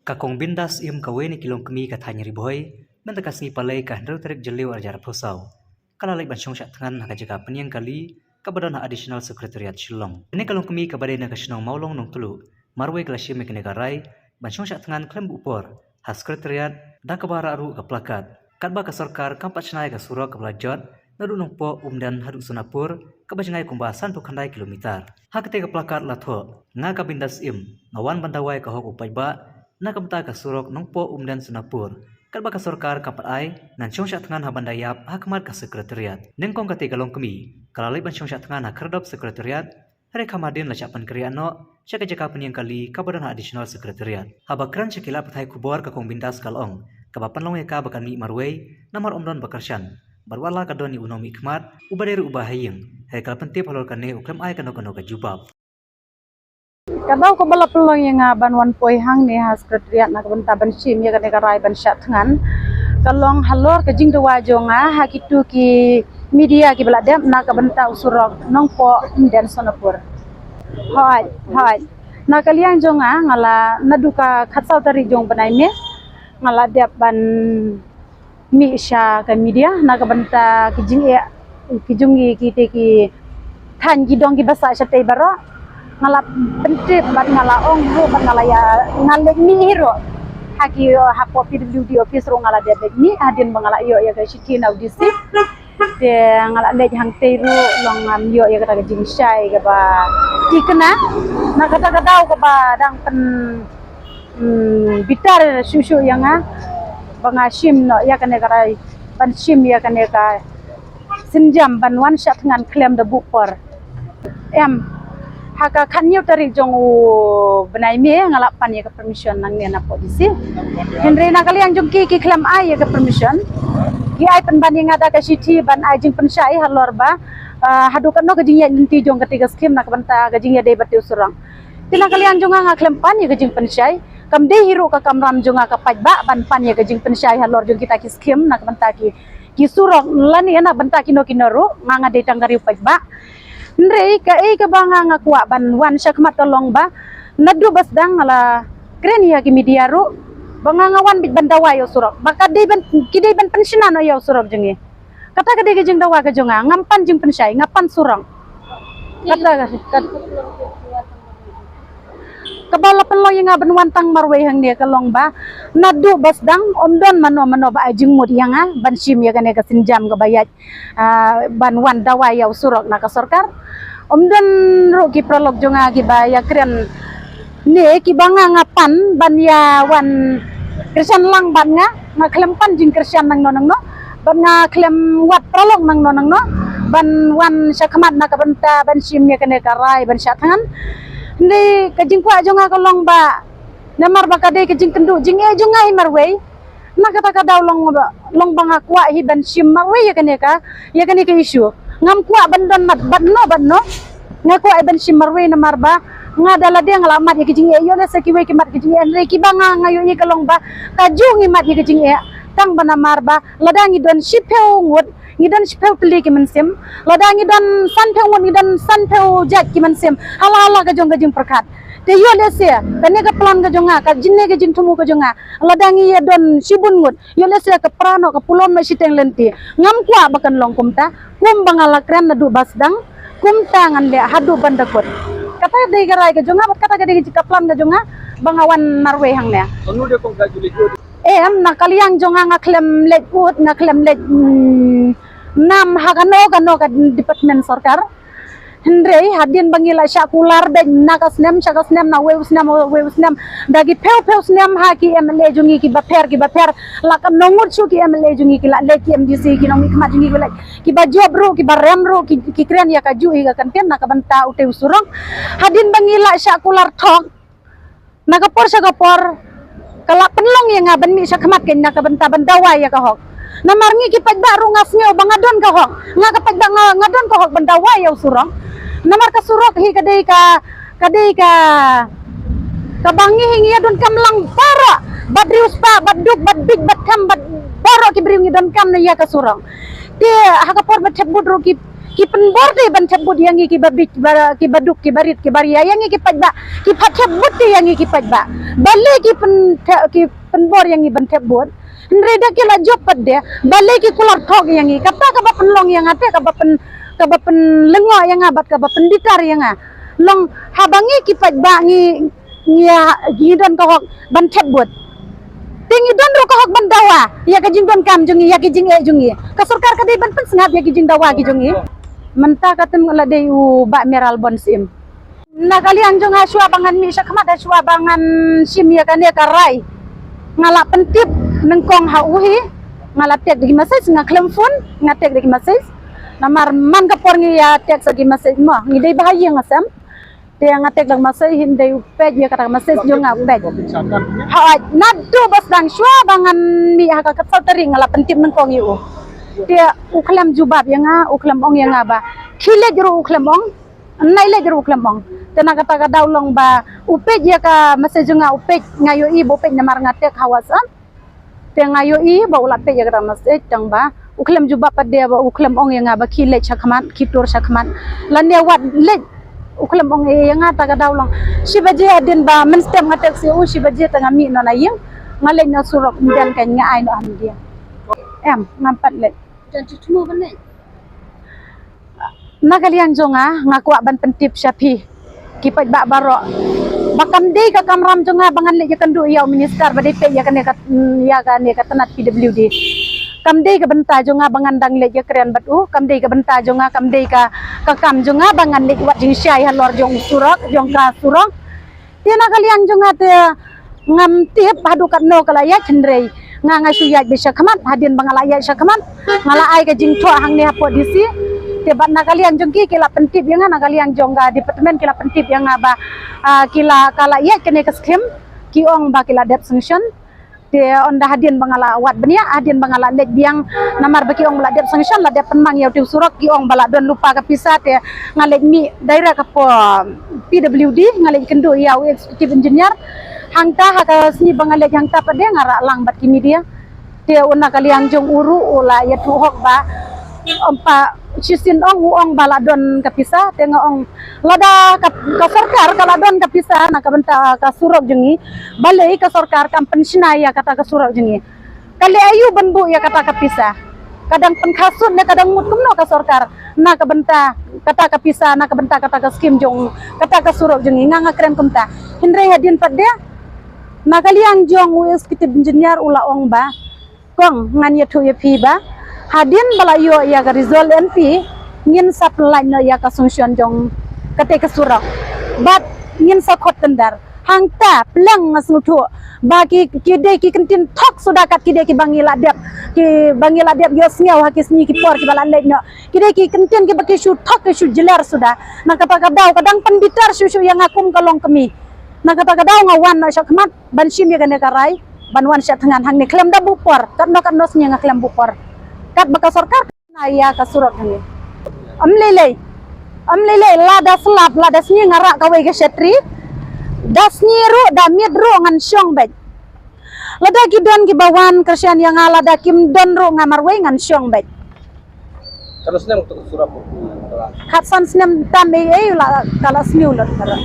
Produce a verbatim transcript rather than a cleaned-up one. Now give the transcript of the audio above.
Ka Kong Bindas Im, kawei na ki longkmie ka thaiñ Ri Bhoi, mynta ka sngi Palei ka hynriew tarik Jylliew arhajar arphew saw, ka la leit ban shong shah thngan ha ka jaka pynïeng kali kaba don ha Additional Secretariat Shillong. Kane ka longkmie kaba dei na ka shnong Mawlong Nongtluh, marwei ka la shim ïa kane ka rai ban shong shah thngan khlem buh por ha Secretariat, da kaba rah ruh ka placard, katba ka sorkar kam pat shna ïa ka surok kaba la jot naduh Nongpoh Umden haduh Sonapur, kaba jngai kumba sanphew khyndai kilometer. Ha katei ka placard la thoh: Nga ka Bindas Im, nga wan ban dawa ïa ka hok u paidbah na ka bynta ka surok Nongpoh Umden Sonapur, katba ka sorkar kam pat ai, ngan shong shah thngan ha ban da ïap ha khmat ka Secretariat. Nyngkong katei ka longkmie ka la leit ban shong shah thngan ha khyrdop Secretariat, hynrei kham hadien la shah pynkhreh noh sha ka jaka pynïeng kali kaba don ha Additional Secretariat. Haba kren sha ki lad pathai khubor, ka Kong Bindas ka la ong kaba pynlong ïa ka ba kan mih marwei namar ym don ba kyrshan, bad wat la ka don ïa u nongmihkhmat uba dei ruh uba ha ïing, hynrei ka la pyntip halor kane u khlem ai kano kano ka jubab. Ka daw kaba la pynlong ïa nga ban wan poi hangne ha Secretariat na ka bynta ban shim ïa kane ka rai ban shah thngan, ka long halor ka jingdawa jong nga ha kitu ki media kiba la dep na ka bynta u surok Nongpoh Umden Sonapur. Hooid, hooid. Na ka liang jong nga, nga la, naduh ka khatsaw tarik jong u bnai May, nga la dep ban mih sha ka media na ka bynta ki jingeh ki jong ngi, kitei ki thaiñ ki dong kiba sah shatei baroh. Nga la pyntip bad nga la ong ruh bad nga la ïa, nga leit mih hi ruh ha ki, hapoh P W D office ruh nga la dep leit mih hadien ba nga la ïoh ïa ka shithi na u D C. Te nga la leit hangtei ruh long ngam ïoh ïa kata ka jingshai kaba thikna. Na kata ka daw kaba dang pyn, hmm, bitar shuh shuh ïa nga ba nga shim noh ïa kane ka rai, ban shim ïa kane ka sienjam ban wan shah thngan khlem da buh por. Em, ha ka khathynñiew tarik jong u bnai May nga la pan ïa ka permission nangne na poh D C. Hynrei na ka liang jong ki, ki khlem ai ïa ka permission. Ki ai pynban ïa nga da ka shithi ban ai jingpynshai halor ba, ah, haduh katno ka jingïaid lynti jong katei ka skim na ka bynta ka jingïadei bad utei u surok. Te na ka liang jong nga, nga khlem pan ïa ka jingpynshai. Kam dei hi ruh ka kamram jong nga ka paidbah ban pan ïa ka jingpynshai halor jong kita ki skim na ka bynta ki, ki surok lane na ka bynta kino kino ruh, nga, nga dei tang ka riew paidbah. Hynrei kaei kaba nga, nga kwah ban wan sha khmat ka long ba naduh ba sdang nga la kren ïa ki media ruh ba nga, nga wan beit ban dawa ïa u surok, ba ka dei ban, ki dei ban pynshna noh ïa u surok jong ngi. Kata ka dei ka jingdawa ka jong nga, ngam pan jingpynshai, nga pan surok. Kata ka, ka, kaba la pynlong ïa nga ban wan tang marwei hangne ka long ba naduh ba sdang ym don mano mano ba ai jingmut ïa nga ban shim ïa kane ka sienjam kaba ïaid, ah, ban wan dawa ïa u surok na ka sorkar. Ym don ruh ki paralok jong nga kiba ïakren ne kiba nga, nga pan ban ïa wan kyrshan lang bad nga, nga khlem pan jingkyrshan nangno nangno, bad nga khlem wad paralok nangno nangno ban wan sha khmat na ka bynta ban shim ïa kane ka rai ban shah thngan. Hynrei ka jingkwah jong nga ka long ba namar ba ka dei ka jingkynduh jingeh jong nga hi marwei, na kata ka daw long ba, long ba nga kwah hi ban shim marwei ïa kane ka, ïa kane ka issue. Ngam kwah ban don mat bad no bad no. Nga kwah hi ban shim marwei namar ba nga da lade nga la mad ïa ka jingeh, ïoh lehse kiwei ki mad ka jingeh, hynrei kiba nga, nga ïohi ka long ba kajuh ngi mad ïa ka jingeh tang ba namar ba lada ngi don shiphew ngut, ngi don shiphew tylli ki mynsiem, lada ngi don sanphew ngut, ngi don sanphew jait ki mynsiem, hala hala ka jong ka jingpyrkhat. Te ïoh lehse kane ka plan ka jong nga, ka jingeh ka jingthmu ka jong nga, lada ngi ïa don shibun ngut, ïoh lehse ka pra noh, ka pulom noh shiteng lynti. Ngam kwah ba kan long kumta, kumba nga la kren naduh ba sdang, kumta ngan leh haduh ban da kut. Kata ka dei ka rai ka jong nga bad kata ka dei ka plan ka jong nga ba nga wan marwei hangne. Em, na ka liang jong nga, nga khlem leit ud, nga khlem leit, mm, nam ha kano kano ka department sorkar. Hynrei hadien ba ngi la shah kular beit na ka snem sha ka snem, na wei u snem wei u snem, da ki phew phew snem ha ki M L A jong ngi kiba pher kiba pher, la ka nongut shuh ki M L A jong ngi ki la leit, ki M D C, ki nongmihkhmat jong ngi ki leit, kiba jop ruh, kiba rem ruh, ki, ki kren ïa kajuh hi ka kyntien na ka bynta utei u surok. Hadien ba ngi la shah kular thok, na ka por sha ka por ka la pynlong ïa nga ban mih sha khmat kane na ka bynta ban dawa ïa ka hok. Namar ngi ki paidbah ruh nga sngew ba nga don ka hok, nga ka paidbah nga, nga don ka hok ban dawa ïa u surok. Namar ka surok hi ka dei ka, ka dei ka, kaba ngi hi ngi ïa donkam lang baroh, bad riewspah, bad duk, bad bieit, bad kham, bad baroh ki briew ngi donkam na ïa ka surok. Te ha ka por ba thep vote ruh ki, Ki pynbor te ban thep vote ïa ngi ki ba bit, ba, ki ba duk, ki ba rit, ki ba ria, ïa ngi ki paidbah. Ki pat thep vote te ïa ngi ki paidbah. Balei ki pyn, ki pynbor ïa ngi ban thep vote? Hynrei da ki la jop pat de, balei ki kular thok ïa ngi? Kata kaba pynlong ïa nga te, kaba pyn, kaba pynlyngngoh ïa nga bad kaba pynbitar ïa nga. Long haba ngi ki paidbah ngi, ngi, ngi don ka hok ban thep vote. Te ngi don ruh ka hok ban dawa ïa ka jingdonkam jong ngi, ïa ki jingeh jong ngi. Ka sorkar ka dei ban pynsngap ïa ki jingdawa ki jong ngi. Mynta ka tynrai la dei u Bah Mayralborn Syiem. Na ka liang jong nga, shuwa ba ngan mih sha khmat, shuwa ba ngan shim ïa kane ka rai, nga la pyntip nyngkong ha u hi. Nga la text da ki message, nga khlem phone, nga text da ki message. Namar man ka por ngi ïa text da ki message mo, ngi dei ba ha ïing ha sem. Te nga text da ki message, hynrei u peit ïa kata ka message jong nga, u peit. Hooid, naduh ba sdang, shuwa ba ngan mih ha ka khatsaw tarik nga la pyntip nyngkong ïa u. Te u khlem jubab ïa nga, u khlem ong ïa nga ba khie leit ruh u khlem ong. Nai leit ruh u khlem ong. Te na kata ka daw long ba u peit ïa ka message jong nga, u peit, nga ïohi ba u peit namar nga text ha WhatsApp. Te nga ïohi ba u la peit ïa kata ka message, tang ba u khlem jubab pat de, ba u khlem ong ïa nga ba khie leit sha khmat, khie tur sha khmat. Lane wat leit, u khlem ong ïa nga. Ta ka daw long shi baje hadien ba mynstep nga text ïa u, shi baje te nga mih noh na ïing. Nga leit noh surok, ym don kein, nga ai noh ha media. Em, ngam pat leit. Na ka liang jong nga, nga kwah ban pyntip sha phi ki paidbah baroh ba kam dei ka kamram jong nga ba ngan leit ïakynduh ïa u minister ba dei peit ïa kane ka, ïa kane ka tnat P W D. Kam dei ka bynta jong nga ba ngan dang leit ïakren bad u, kam dei ka bynta jong nga, kam dei ka, ka kam jong nga ba ngan leit wad jingshai halor jong u surok, jong ka surok. Te na ka liang jong nga te ngam tip haduh katno ka la ïaid, hynrei nga, nga shu ïaid beit sha khmat. Hadien ba nga la ïaid sha khmat, nga la ai ka jingthoh hangne hapoh D C. Te bad na ka liang jong ki, ki la pyntip ïa nga, na ka liang jong ka department ki la pyntip ïa nga ba, ah, ki la, ka la ïaid kane ka skim, ki ong ba ki la dep sanction. Te ynda hadien ba nga la wad bniah, hadien ba nga la leit biang, namar ba ki ong ba la dep sanction, la dep pynmang ïa utei u surok, ki ong ba la don lypa ka pisa. Te nga leit mih direct hapoh P W D, nga leit kynduh ïa u executive engineer. Hangta ha ka sngi ba nga leit hangta pat de nga rah lang bad ki media. Te u na ka liang jong u ruh u la ïathuh hok ba, ym pat shisien ong, u ong ba la don ka pisa. Te nga ong, lada ka, ka sorkar ka la don ka pisa na ka bynta ka surok jong ngi, balei ka sorkar kam pynshna ïa kata ka surok jong ngi? Ka leh aïu ban buh ïa kata ka pisa? Ka dang pynkha sut ne ka dang mut kumno ka sorkar na ka bynta kata ka pisa, na ka bynta kata ka skim jong kata ka surok jong ngi? Nga, nga kren kumta. Hynrei hadien pat de, na ka liang jong u executive engineer u la ong ba, kong, ngan ïathuh ïa phi ba hadien ba la ïoh ïa ka result M P, ngin sa pynlait noh ïa ka sanction jong kata ka surok. Bad ngin sa khot tender. Hangta pleng nga sngewthuh ba ki, ki dei ki kyntien thok suda kat ki dei kiba ngi la dep, kiba ngi la dep ïohsngew ha ki sngi ki por kiba la leit noh. Ki dei ki kyntien kiba ki shu thok, ki shu jler suda. Na kata ka daw ka dang pynbitar shuh shuh ïa nga kum ka longkmie. Na kata ka daw nga wan noh sha khmat ban shim ïa kane ka rai, ban wan sha thngan hangne khlem da buh por, katno katno sngi nga khlem buh por. Katba ka sorkar na ïa ka surok hangne. Ym lei lei. Ym lei lei, lada slap, lada sngi nga rah kawei ka shatri. Da sngi ruh, da miet ruh ngan shong beit. Lada ki don kiba wan kyrshan ïa nga, lada kim don ruh nga marwei ngan shong beit. Katno snem to ka surok? Khatsan snem tam ei ei la ka la sniew lut ka rah.